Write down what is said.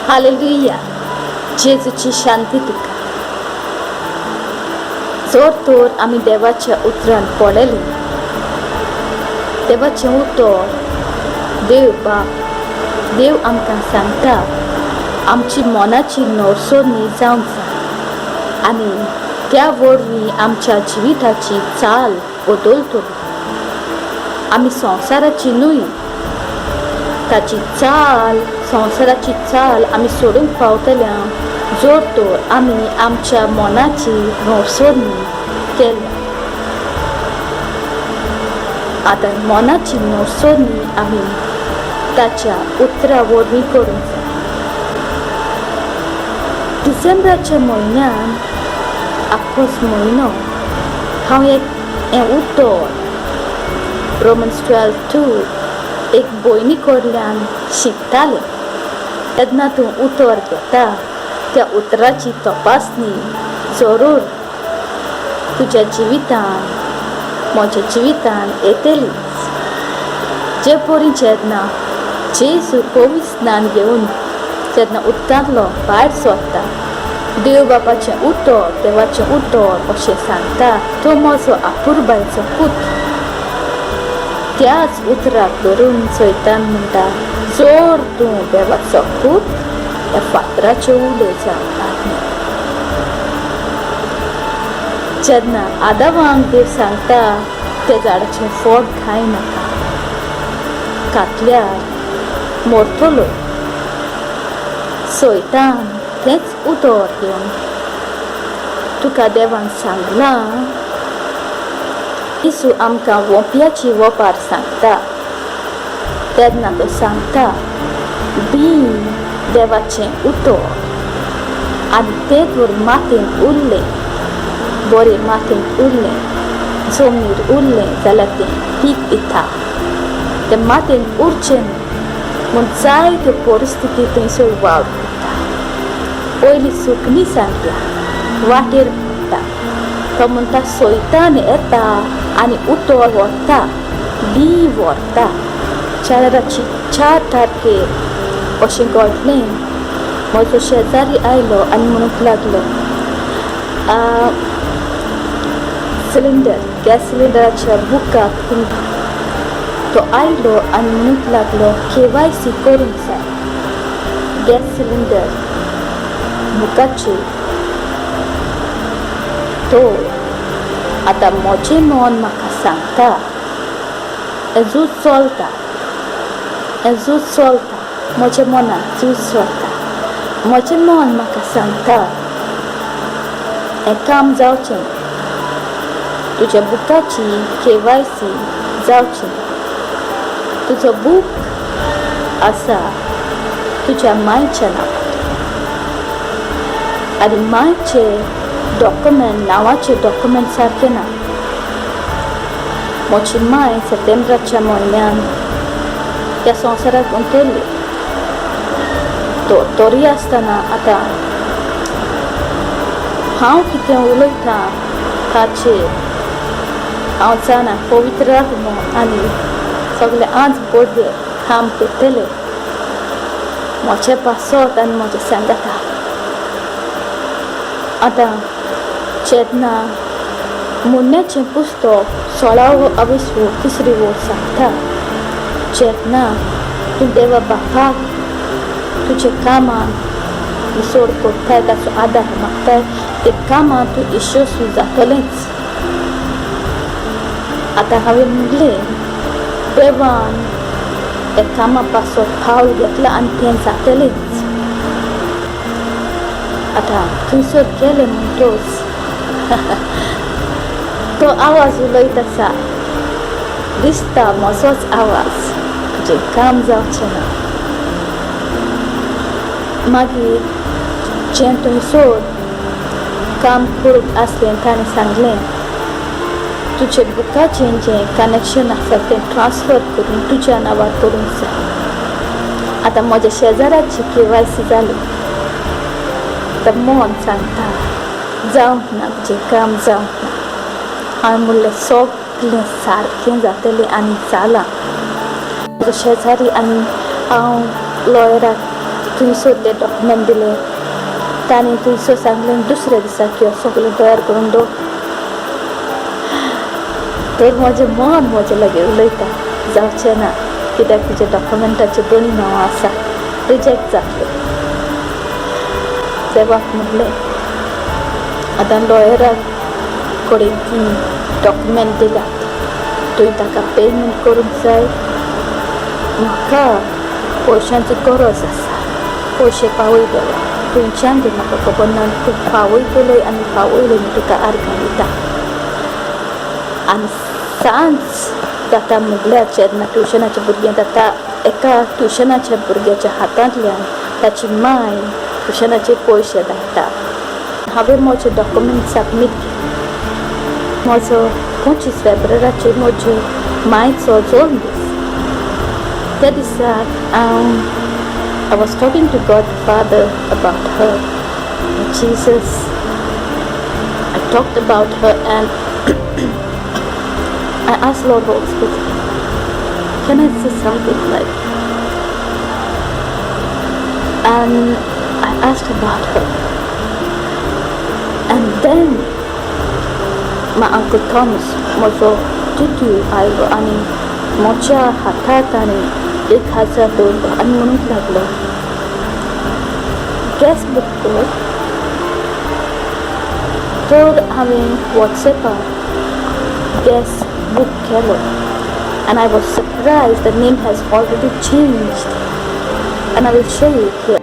Hallelujah. जेजूची शांती तुका. जोर तर आमी देवाच्या उतरान पळयलें, देवाचें उतर, देव बाप देव आमकां सांगता आमची मनाची नरसोणी जावंक जाय आनी त्या वरवीं आमच्या जिविताची चाल बदलतली. आमी संवसाराची न्हय, ताची चाल, संवसाराची चाल आमी सोडूंक पावतल्या जर तर आमी आमच्या मनाची नवसरणी केल्या. आतां मनाची नवसरणी आमी ताच्या उतरा वरवीं करूंक जाय. डिसेंबराच्या म्हयन्यान आख्खोच म्हयनो हांव एक हें उतर रोमन्स 12:2 एक भयणी कडल्यान शिकतालें. तेन्ना तूं उतर घेता त्या उतराची तपासणी जरूर तुज्या जिवितान म्हज्या जिवितान येतलीच. जे परी जेन्ना जेजू पवित्र स्नान घेवन जेन्ना उदकांतलो भायर सरता, देव बापाचें उतर, देवाचें उतर अशें सांगता, तो म्हजो आपुरबायचो पूत. त्याच उतराक धरून सैतान म्हणटा, जर तूं देवाचो पूत ह्या फातराच्यो उले जावन आज्ञा. जेन्ना आदावांक देव सांगता त्या झाडाचें फळ खाय नाका, खातल्यार मरतलो, सैतान तेंच उतर घेवन तुका देवान सांगलां. येसू आमकां वोंपयाची वोपार सांगता तेन्ना तो सांगता बी देवाचें उतर आनी तें तर मातयेंत उरलें, बरें मातयेंत उरलें, जमनीर उरलें जाल्यार तें पीक दिता. तें मातयेंत उरचें न्हू म्हूण जायत्यो परिस्थिती थंयसर वावर करता. पयलीं सुकणीं सांगया वाटेर पडटा, तो म्हणटा सैतान येता आनी उतर व्हरता, बी व्हरता. 4 तारखेर अशें घडलें. म्हजो शेजारी आयलो आनी म्हणूंक लागलो, सिलिंडर, गॅस सिलिंडराच्या बुकाक तो आयलो आनी म्हणूंक लागलो KYC करूंक जाय गॅस सिलिंडर बुकाचेर. तो आतां म्हजें मन म्हाका सांगता हें झूज चलता, हें झूज चलता, म्हज्या मनांत झूज चलता. म्हजें मन म्हाका सांगता हें काम जावचें, तुज्या बुकाची KYC जावची, तुजो बूक आसा तुज्या मायच्या नांवार आनी मायचे डॉक्युमेंट, नांवाचे डॉक्युमेंट सारकें ना. म्हजी माय सप्टेंबराच्या म्हयन्यान ह्या संवसाराक अंतरली. तो तरी आसतना आतां हांव कितें उलयतां ताचेर हांव जाणा पवित्र आत्मो आनी सगळे आज बडवे काम करतले म्हजे पासत आनी म्हजें सांगाता. आतां जेन्ना म्हणण्याचें पुस्तक 16वो अविसवो 3री वळ सांगता, जेन्ना तूं देवा बापाक तुज्या कामान सोड करताय, ताचो आदार मागताय, ते कामान तूं यशस्वी जातलेंच. आतां हांवें म्हणलें देवान त्या कामा पासत पावल घेतलां आनी तें जातलेंच. आतां थंयसर गेलें म्हणटच तो आवाज उलयत आसा, दिसता म्हजोच आवाज, तुजें काम जावचें ना. मागीर जें थंयसर काम करूंक आसलें ताणें सांगलें तुजें बुकाचें जें कनेक्शन आसा तें ट्रान्सफर करून तुज्या नांवार करूंक जाय. आतां म्हज्या शेजाराची KYC जाली. आतां मन सांगता जावंक ना, तुजें काम जावंक ना. हांवें म्हणलें सगळें सगळें सारकें जातलें आनी जालां. म्हजो शेजारी आनी हांव लॉयराक थंयसर ते डॉक्युमेंट दिले. तांणी थंयसर सांगलें, दुसऱ्या दिसा यो, सगळें तयार करून दवर. तर म्हजें मन म्हजें लागीं उलयता, जावचें ना, कित्याक तुज्या डॉक्युमेंटाचेर दोनी नांवां आसा, रिजेक्ट जातलें. देवाक म्हणलें, आतां लॉयरा कडेन ती डॉक्युमेंट दिल्यात, तुवें ताका पेमेंट करूंक जाय. म्हाका पयशांची गरज आसा, पयशे पावय देवा. खंयच्यान ती म्हाका खबर ना, तूं पावयतलोय आनी पावयलो म्हूण तुका आर्गां दिता. आनी सांज जाता म्हणल्यार जेन्ना ट्युशनाचे भुरगे जाता, एका ट्युशनाच्या भुरग्याच्या हातांतल्यान ताची माय ट्युशनाचे पयशे धाडटा. हांवें म्हजे डॉक्युमेंट सबमीट केले. म्हजो 25 फेब्रुवाराचेर म्हज्यो मायचो जल्मदीस. त्या दिसा हांव I was talking to God the Father about her. Jesus, I talked about her and I asked Lord Holy Spirit, can I say something like, and I asked about her. And then my Uncle Thomas, म्हजो तितू आयलो आनी म्हज्या हातात आनी 1000 दवरलो आनी म्हणूंक लागलो, गॅस बूक कर. तर हांवें वॉट्सॅपार गॅस बूक केलो and I was surprised, the name has already changed and I will show you here.